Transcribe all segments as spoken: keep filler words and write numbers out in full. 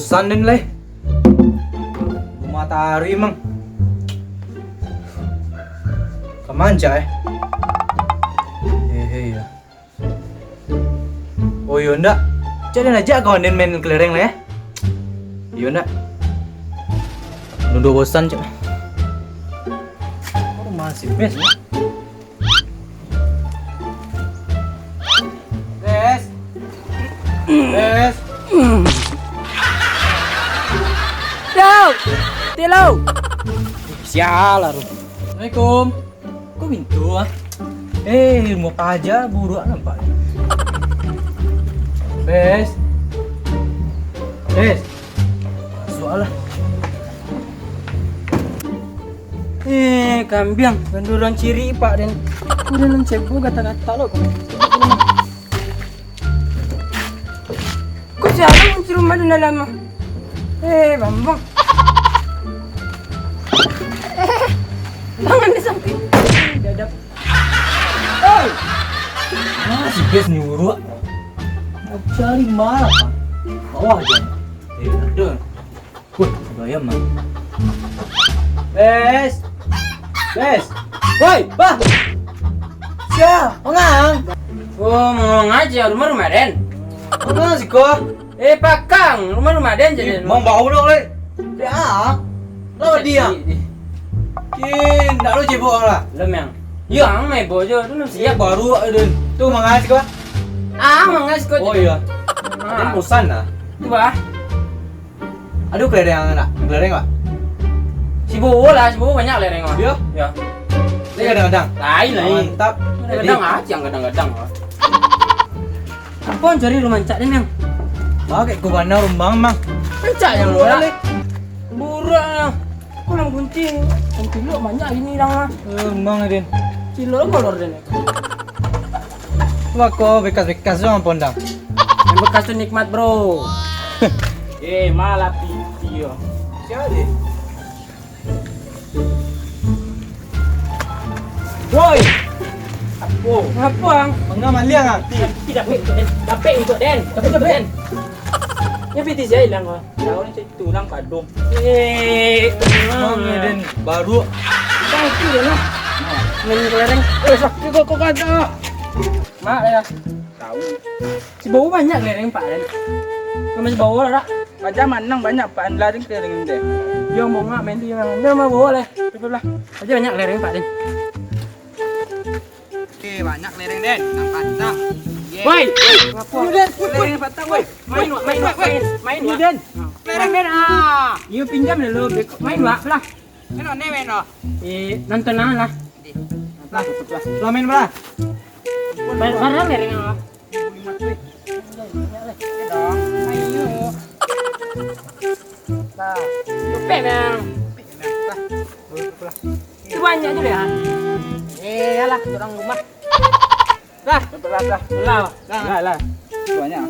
Bosan den lai. Matahari mang. Ka ma cak, eh? Hehe, iyo. Oh, iyo ndak. Cak den ajak kawan den main kelereng lah, eh. Iyo ndak. Nuduh bosan, cak. Oh, masih best, ya. Bes. Bes. Yo! Tilo! Sialah, Rum. Assalamualaikum. Kok pintu, ah? Eh, rumah paja buruak nampak. Bes. Bes. Masuaklah. Eh, kambiang, banduran ciri, Pak, den. Udah nan cebo gata-gata lo. Kok siapa kunci rumah di dalam? Eh, Bambang. Eh, tangan di samping. Dadap. Oi! Masih bes ni buruak. Mau cari malah, Pak. Bawah aja. Eh, ada. Woi, ada ayam, Mang. Bes. Bes. Woi, Bah. Sia, mangang. Oh, mangang aja, rumah-rumah den. Mangang siko. Eh, pakang, rumah-rumah den jadi. Mang bau dok, leh. Ya. Lawan dia. Ih, ndak lo cebok lah. Lem yang. Yang mebo jo, tu siap baru ada. Tu mangang siko. Ah, mangang siko. Oh, iya. Ah. Ada bosan lah. Tu, Bah. Aduh, kelereng nak. Kelereng, Pak. Si Bowo lah, si Bowo banyak kelereng, Pak. Iya? Iya. Ini kadang-kadang. Lain, lain. Mantap. Kadang-kadang aja, kadang-kadang, Pak. Apa yang cari rumah cak ni, Mang? Pakai kubana rumah, Mang. Cak yang burak. Burak lah. Kau yang gunting. Kunci lu banyak gini, Lang, ah. Eh, Mang, Den. Cilok kolor, Den. Wah, ko bekas-bekas doang pondang. Yang bekas tu nikmat, bro. Eh, malah piti yo. Siapa dia? Woi! Apo? Ngapo, Ang? Manga maliang, ah? Piti dapek untuak den. Dapek untuak den. Dapek untuak den. Nyo piti sia ilang, ah. Tahu ni cari tulang kadung. Eh, Mang, den baru. Bang, itu dia lah. Main kelereng. Eh, sakit kok, kok ada. Mak, ya. Tahu. Si Bowo banyak kelereng, Pak, kan? Nama si Bowo lah, Rak? Aja manang banyak, Pak, an laring kelereng deh. Dia mau ngak main dia, Mang. Dia mau bawa lah. Betul lah. Aja banyak kelereng, Pak, Den. Oke, banyak kelereng, Den. Nang patah. Ye. Woi! Ngapo? Kelereng patah, woi. Main, Wak, main, Wak, main. Main, Wak. Den. Kelereng, Den, ah. Iyo, pinjam dulu. Main, Wak, lah. Main, main, main, oh. Eh, nonton lah. Lah, lah. Lah, main, lah. Bar-, barang kelereng, ah. Ayo. Nah, cepet, Bang. Itu banyak tu, ya. Eh, yalah, orang rumah. Lah, lah, lah. Lah. Lah, lah. Banyak.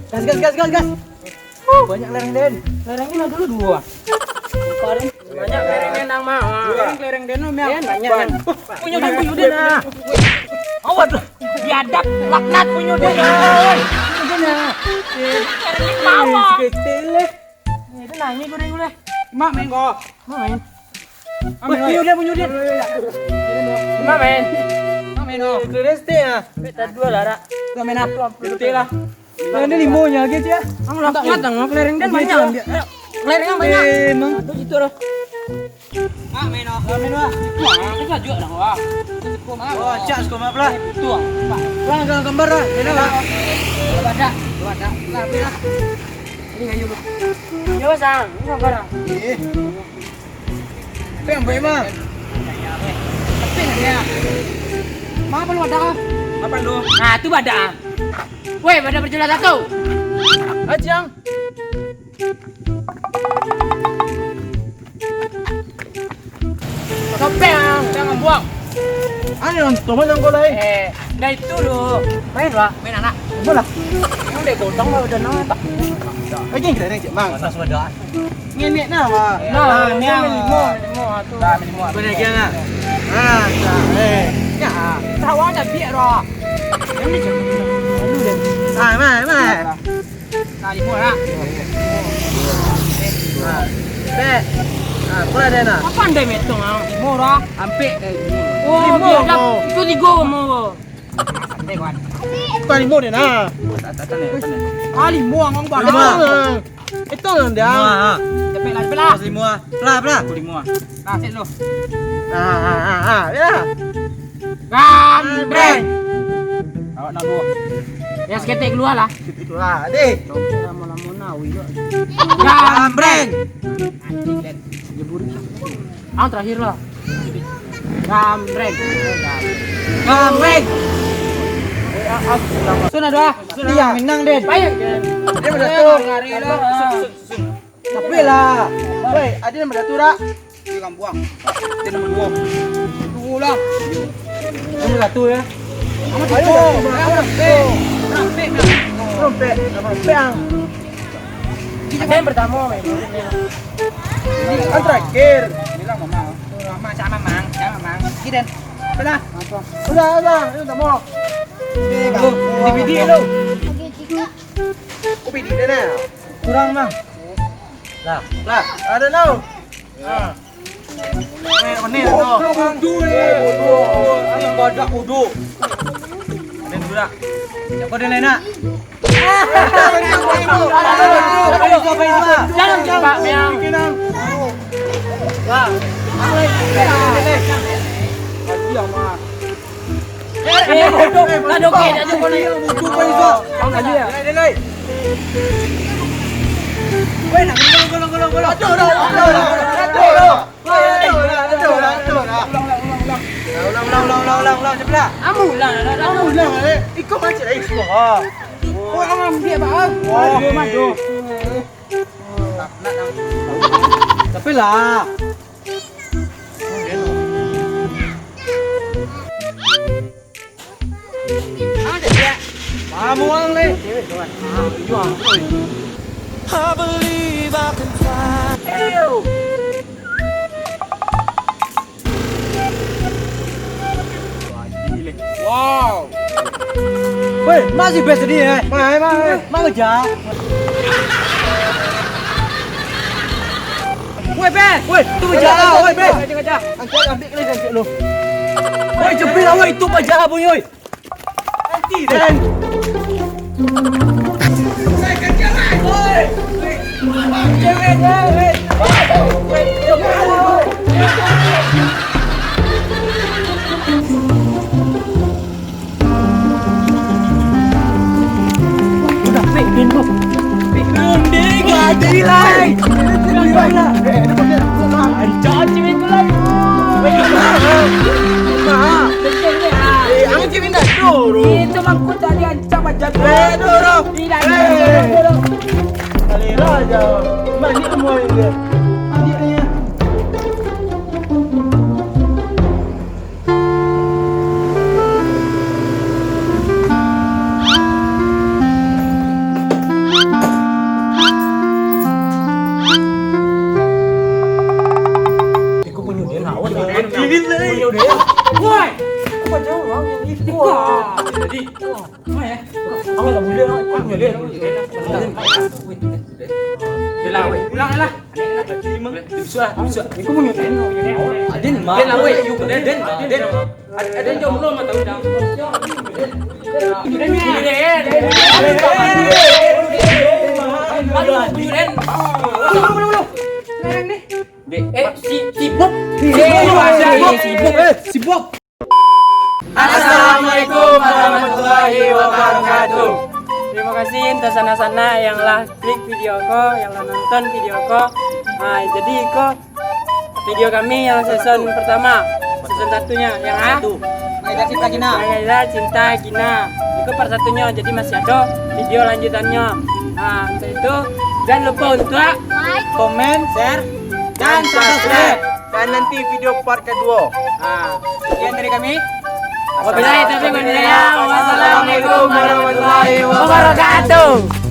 Gas, gas, gas, gas, gas. Banyak kelereng den. Kelereng ni dulu dua. Banyak kelereng den nang mah. Kelereng, kelereng den, Om, ya. Den, banyak, Den. Punyo den, punyo den, ah. Awas lah. Biadab, laknat punyo den, ah. Punyo den, ah. Kelereng ni mah. Eh, itu nangis goreng boleh. Mak main kau. Mak main. Weh, punyo dia, punyo dia. Mak main. Mak main, oh. Kelereng stik, ah. Minta dua lah, Rak. Dua main apa? Putih lah. Nah, ini limo nya lagi, Cik. Ang lah kuat, ang. Kelereng den banyak. Kelereng ang banyak. Eh, emang. Aduh, gitu loh. Ah, main, ah. Main, ah. Wah, kita juga dah, wah. Oh, cak, sekolah apa lah? Itu, ah. Lah, gambar lah. Main apa? Ada. Ada. Lah, main lah. Ini kayu lu. Yo, Sang. Ini apa, Sang? Eh. Apa yang baik, Mang? Tapi nak dia. Mak, apa lu ada? Apa lu? Nah, tu badak. Woi, badak berjula satu. Ajang. Topeng, jangan buang. Ayo, teman yang kau lain. Eh, dah itu lu. Main lah, main anak. Bola. Udah godang lah, udah nang tak. Lagi yang keren, Cik Mang. Panas badan. Ngenek nah, Mang. Nah, nah, ni yang limo, limo, ah, tu. Dah, limo. Boleh lagi, nah. Ah, dah, eh. Ya. Tawa ada biar lah. Ini je. Aduh, deh. Ah, mai, mai. Limo lah. Nah, pek. Nah, pula deh, nah. Apo andai metong, ah? Limo lah. Ampek, eh, limo. Oh, limo, biadab. Itu tigo mau. Ampek, kawan. Bukan limo deh, nah. Ah, limo, ang, ang, limo. Itu lah dia. Limo, ah. Cepet lah, cepet lah. Pas limo, ah. Pelah, pelah. Aku limo, ah. Nah, cek lu. Ah, ah, ah, ah, ya. Gambreng. Awak nak dua. Ya, saketek kalua lah. Saketek kalua, deh. Lamo-lamo nawi kok. Gambreng. Anjing, Den. Dia burik. Ah, terakhir lah. Gambreng. Gambreng. Sudah dua. Iya, menang, Den. Baik. Dia udah tuh. Ngari-ngari lah. Tapi lah. Woi, ada yang udah tuh, dak? Di kampuang. Di nomor dua. Tunggu lah. Nomor satu ya. Nomor satu. Ayo, nomor satu. Rompek. Rompek. Nomor rompek, ang. Kita yang pertama, men. Ini kan terakhir. Bilang mama. Mama, sama, Mang. Sama, Mang. Giden. Udah. Udah, udah. Ini udah mau. Ini, Bang. Di video lu. Kopi di mana? Kurang, Mang. Lah, lah, ada tau. Ya. Eh, ini tau. Udu, eh. Udu. Ini badak udu. Ada durak. Siapa dia lain nak? Jangan, Pak, yang. Wah. Apa lagi? Lagi, Mak. Eh, bodoh. Aduh, oke, aduh, bodoh. Bodoh, bodoh. Bang, tadi ya? Weh, nak, golong, golong, golong, golong. Aduh, aduh, aduh, aduh, aduh. Weh, aduh, aduh, aduh, aduh, aduh. Ulang, ulang, ulang, ulang. Ulang, ulang, ulang, ulang, ulang, ulang, cepat lah. Amu ulang, ulang, ulang. Amu ulang, eh. Iko macam lain, iko. Ha. Oh, ang ambiak, Bang. Oh, aduh, aduh. Nak, nak, nak. Tapi lah. Kamu ang leh. I believe I can fly. Wow. Weh, masih best ni, eh. Mai, mai, mai. Mau aja. Weh, Beh. Weh, tu bajalan, weh, Beh. Angkat, ambil kali, angkat lu. Weh, jepit lah, weh, itu bajalan, boy, weh. Nanti, Dan. Weh, kejar, weh. Cewek, weh. Udah, pek, den, bos. Pek, den, gaji lai. Gaji lai. Ancak, cewek tu lai. Betul ni, ah. Eh, ang cewek nak tu, bro. Itu mangkuk tadi ancak macam tu. Eh, tu, bro. Tidak, eh. Tidak, tidak, tidak. Alera aja. Banyak semua ini. Banyak ni. Iko punyo den, awas. Punyo den. Woi. Apa jauh, Bang? Iko. Jadi, apa ya? Apa tak boleh, Bang? Iko punyo den. Ulang lah. Bisa, bisa. Iko punyo den. Aden mah. Den lah, weh. Den, den, den. Ad-, ada jomblo mah tahu dah. Aduh, punyo den. Dek, eh, si, si Bob. Si Bob. Eh, si Bob. Eh, si Bob. Assalamualaikum warahmatullahi wabarakatuh. Terima kasih untuk sanak-sanak yang lah klik video ko, yang lah nonton video ko. Nah, jadi ko video kami yang season pertama, season satunya, yang A. Satu. Maidah Cinta Gina. Maidah Cinta Gina. Itu part satunyo, jadi masih ada video lanjutannyo. Nah, untuk itu, jangan lupa untuk like, komen, share, dan subscribe. Dan nanti video part kedua. Nah, sekian dari kami. Wabillahi taufiq wal hidayah. Wassalamualaikum warahmatullahi wabarakatuh.